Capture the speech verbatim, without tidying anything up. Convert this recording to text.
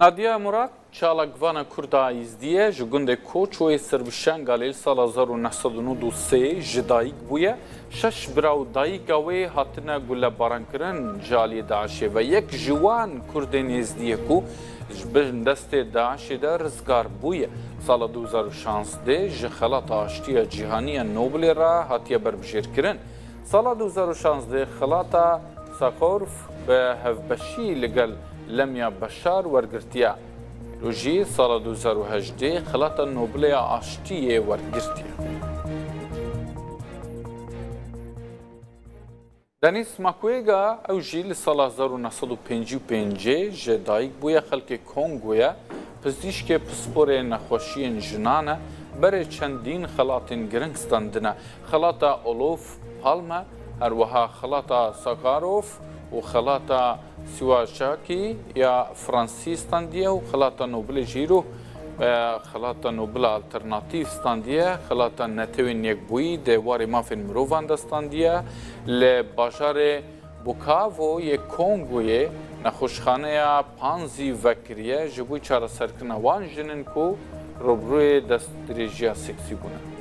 Nadiya Murat, çalakvana Kurda Êzdî ye, ji gundê Koçoyê ser bi Şengalê li sala hezar û neh sed û nod û sê ji dayik bûye. Şeş bira û dayika wê hatine gulebarankirin ji aliyê DAIŞê ve. Yek ji wan Kurdên Êzdî ye ku ji bin destê DAIŞê de rizgar bûye. Sala du hezar û şazdeh ji Xelata Aştiya Cîhanî ya Nobilê re hatiye berbijêrkirin. Sala du hezar û şazdeh Xelata Sakharov bi hevbeşî li gel Lemya Beşar wergirtiye. Îro jî sala du hezar û hejdeh Xelata Nobilê ya Aştiyê wergirtiye. Denis Mukwege, ew jî li sala hezar û neh sed û pêncî û pêncê ji dayik bûye, xelkê Kongoye, pizîşkê pisporê nexweşiyên jinan e, berê çendîn xelatên giring standine. Xelata Olof Palme, her wiha Xelata Sakharov û Xelata Siwasaki ya Fransî standiye û Xelata Nobilê jî îro, e, Xelata Nobila Alternatîf standiye, Xelata Netewên Yekbûyî di warê mafên mirovan de standiye. Li bajarê Bukavu yê Kongoyê nexweşxaneya Panzî vekiriye ji bo çareserkirina wan jinên ku rûbirûyê destdirêjiya seksî bûne.